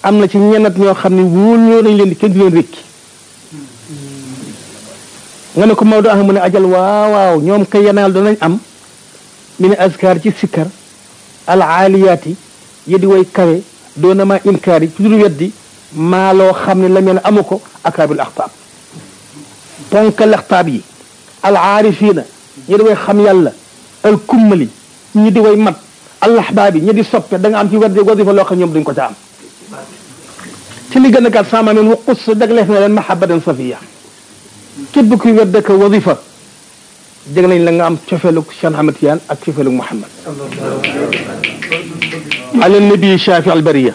am na ci ñenat ñoo xam ne wóoloo nañ leen di kenn du leen rékki nga ne ko Maodo mu ne ajal waaw waaw ñoom kay yanaal danañ am mi ne askar ci sikkar al aaliyaati yi di way kawe doona ma inkaar yi ci dul weddi maa loo xam ne la mel amu ko akaabil axtaab ponkal axtaab yi al aarifiina ñi di way xam yàlla al kummali ñi di way mat al ahbaab yi ñi di soppe da nga am ci weddi wadifa loo xam ñoom duñ ko ca am ci li gën a gàtt sama men waqus dagleef na leen mahabatan safiya képp kuy wedde ko wadifa jeg nañ la nga am cofeelug Cheikh Ahmad Tijaan ak cofeelug Muhammad ala nabi shafi al bariya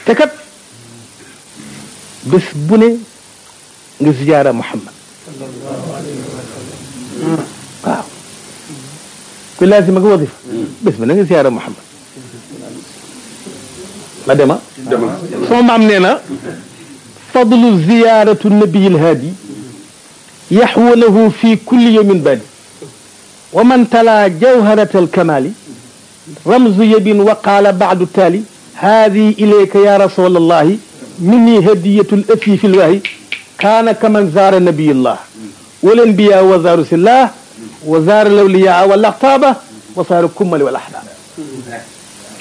te kat bés bu ne nga ziyaara Muhammad waaw ku laazima nga wadifa bés bu ne nga ziyaara Muhammad ma dema sama maam nee na fadlu ziyaratu nabiyi lhaadi yaxwalahu fi kulli yawmin badi wa man tala jawharata alkamali ramzu yabin wa qaala ba'du taali haadi ilayka ya rasul allahi minni hadiyatu lafi fi lwahi kaana kaman zaara nabiyullah walanbiya wa zaaru sillah wa zaara lawliyaa wal axtaaba wa saaru kummali wal ahdaab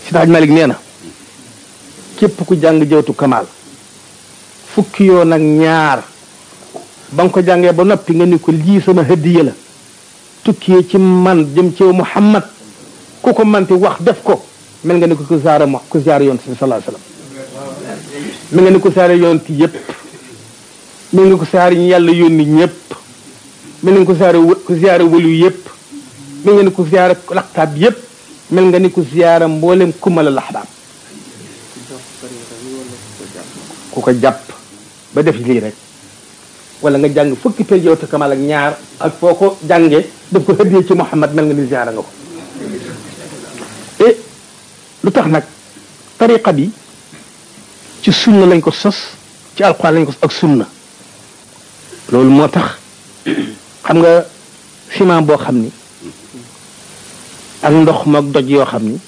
si taaj Malik nee na képp ku jàng jawtu kamal fukki yoon ak ñaar ba nga ko jàngee ba noppi nga ni ko lii sama hadiya la tukkee ci man jëm ci Muhammad ku ko manti wax def ko mel nga ni ko ku ziyaara yonent bi sallallahu alayhi wasallam mel nga ni ko ziyaara yonent yëpp mel nga ko ziyaara ñu yàlla yónni ñëpp mel nga ko ziyaara wëlu yëpp mel nga ni ko ziyaara laqtaab yëpp mel nga ni ko ziyaara mboolem kumala laxdaam ku ko jàpp ba def lii rek wala nga jàng fukki per jawtu kamal ak ñaar ak foo ko jàngee daf ko hëddee ci Muhammad mel nga ni ziyaara nga ko lu tax nag tariqa bi ci sunna lañ ko sos ci alquran lañ ko sos ak sunna loolu moo tax xam nga ciment boo xam ni ak ndox mook doj yoo xam ni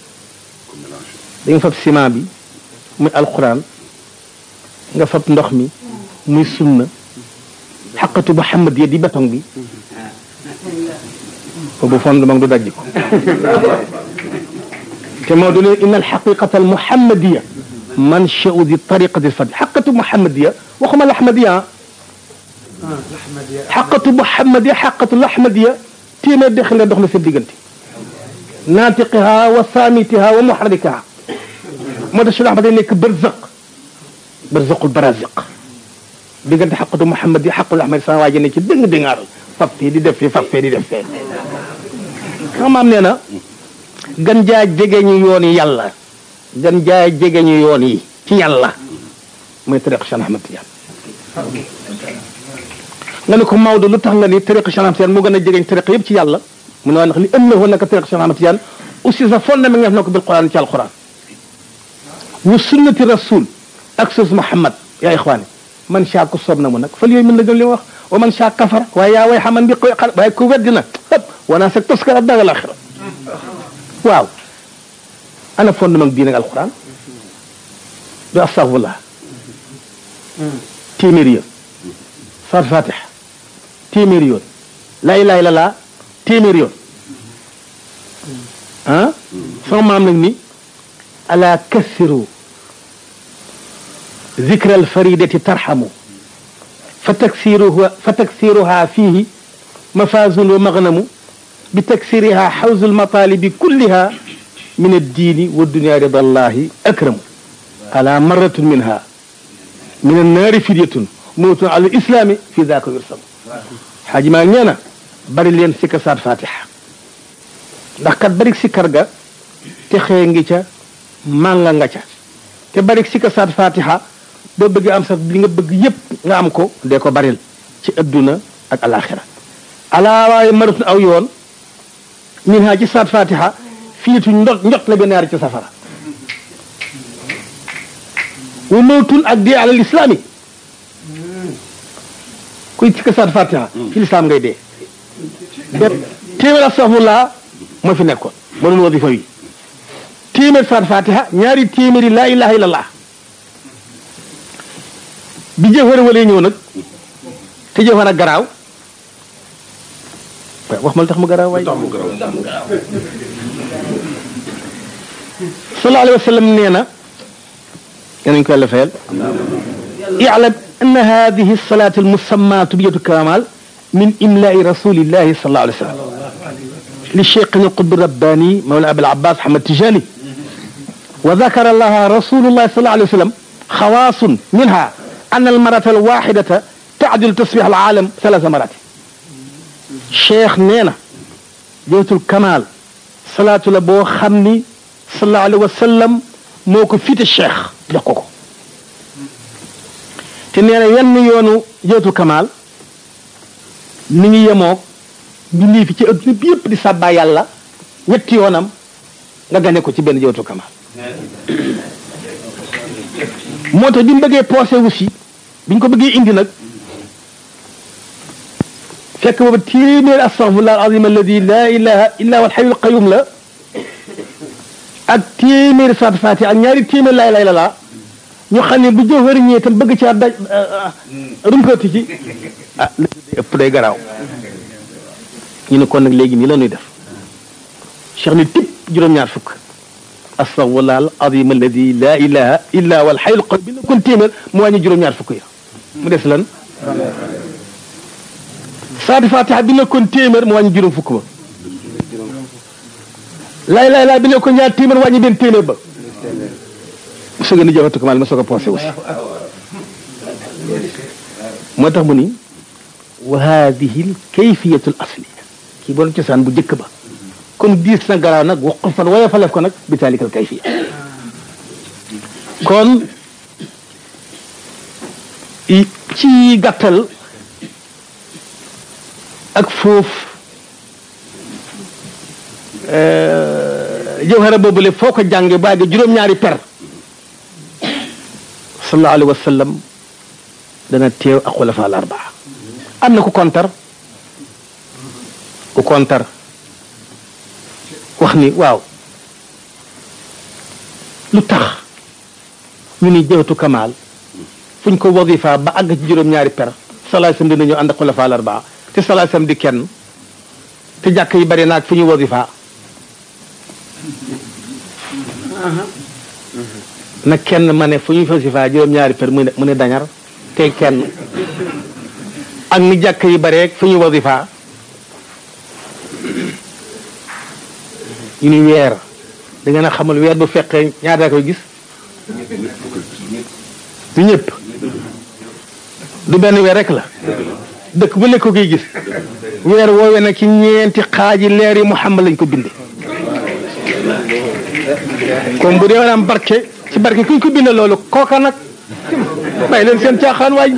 dañ fab ciment bi muy alquran nga fab ndox mi muy sunna xaqatu Muhammad ya di béton bi boobu fondement du dajji ko te moo doon inna alxaqiqata almuhammadiya manshau di tariqati alfadi xaqatu Muhammadiya waxuma laxmadiya xaqatu Muhammadiya xaqatu laxmadiya téeméer dex la dox na seen diggante naatiqiha wa saamitiha wa muharrikaha moo tax Cheikh Ahmad day nekk barzaq barzaqul baraziq diggante xaqatu Muhammad yi xaqul ahmad sama waa ji ne ci dëng dëngaaral fab fii di def fii fab fee di def fee xamaam nee na gan jaa jege ñu yoon yi yàlla gan jaa jege ñu yoon yi ci yàlla mooy tariqa Cheikh Ahmad Tijaan nga ne ko Maodo lu tax nga ni tariqa Cheikh Ahmad Tijaan moo gën a jegeñ tariqa yëpp ci yàlla mu ne waa ndax li ënnahu naka tariqa Cheikh Ahmad Tijaan aussi sa fon na mi nga def na ko bil quran ci alquran wa sunnati rasul ak sus Muhammad yaa ixwaani man saa ko soob na mu nag fal yooyu mën na gëm li ma wax wa man saa kafar waaye yaa way xaman bi koy xar waaye ku weddi na wanaa sa toskara dagal axira waaw ana fondement diine ak alquran du astaghfirullah téeméeri yoon sar fatiha téeméeri yoon laa ilaaha illallaah téeméeri yoon ah sama maam nag ni ala kassiru ذكر الفريدة ترحم فتكسيرها فيه مفاز ومغنم بتكسيرها حوز المطالب كلها من الدين والدنيا رضا الله أكرم على مرة منها من النار فدية موت على الإسلام في ذاك يرسم حاج ما نينا bari leen sikka saat fatiha ndax kat bari sikkar ga te xëye ngi ca mànga nga ca te bari sikka saat fatiha boo bëgg am sax li nga bëgg yépp nga am ko dee ko baril ci adduna ak alaxira alaa waaye maratun aw yoon min ha ci saat fatiha fiitu njot la benaari ci safara wa mawtun ak dee ala lislaami kuy sikka saat fatiha ci lislaam ngay dee téeméer astaghfirullah moo fi nekkoon moo doon wadifa wi téeméer saat fatiha ñaari téeméeri laa ilaha illallah bi jëfara walee ñëw nag te jëfara garaaw wax ma lu tax mu garaaw waay sallallahu alayhi wa sallam nee na yanañ ko yàlla fayal i'lam anna hadihi salatu almusammaatu biyatu kamal min imlaai rasulillahi sallallahu alayhi wa sallam li cheikhina qutb rabbani mawla abul abbas ahmad tijani wa dakara laha rasulullahi sallallahu alayhi wa sallam xawaasun minha an almarata alwaxidata taadilu tasbix alalam thalatha marati cheikh nee na jawtul kamal salaatu la boo xam ni sallallahu alayhi wa sallam moo ko fite cheikh jox ko ko te nee na yenn yoonu jawtul kamal ni ngi yemoog mbindee fi ci adduna bi yëpp di sàbbaa yàlla ñetti yoonam nga gane ko ci benn jawtul kamal moo tax bi mu bëggee poosé wu si biñ ko bëggee indi nag fekk booba téeméer astaghfirullah alazim alladi la ilaha illa huwa alhayyul qayyum la ak téeméeri saat fatiha ak ñaari téeméer laa ilaaha illallaah ñu xam ne bu jëwër ñëwee tam bëgg caa daj rumpati ci ah li ëpp day garaaw ñu ne kon nag léegi nii la ñuy def cheikh ni tip juróom-ñaar fukk astaghfirullah alazim alladi la ilaha illa huwa alhayyul qayyum bi na kon téeméer mu wàññi juróom-ñaar fukk ya mu des lan saati fatiha bi nekkoon téeméer mu wàññi juróom fukk ba laay laay laay bi nekkoon ñaar téeméer wàññi benn téeméer ba mu soog a ni jawharatul kamal ma soog a poosé aussi moo tax mu ni wa hadihi l kayfiyatu l asliya kii boon cosaan bu jëkk ba comme diis na garaaw nag wax ko fan waaye fa lef ko nag bi taalikal kayfiya kon ci gàttal ak foofu jawhara boobule foo ko jànge ba àgg juróom-ñaari per sallallahu alayhi wa sallam dana teew ak xulafa al arbaa am na ku kontar wax ni waaw lu tax ñu ni jawharatul kamal fuñ ko wasifa ba àgg ci juróom-ñaari per sallallahu alayhi wa sallam dina ñëw ànd ak xulafa al arbaa te sallallahu alayhi wa sallam di kenn te jàkk yi bari naag fu ñu wasifa na kenn ma ne fu ñu wasifa juróom-ñaari per mu ne dañar te kenn ak ni jàkk yi bari fu ñu wasifa ñu ni weer da ngeen a xamul weer bu fekkee ñaata koy gis du ñëpp du benn weer rek la dëkk bu nekk ko koy gis weer woowee nag ci ñeenti xaaji leer yi Muhammad lañ ko binde comme bu dee am barke ci barke kuñ ko binde loolu kooka nag may leen seen caaxaan waay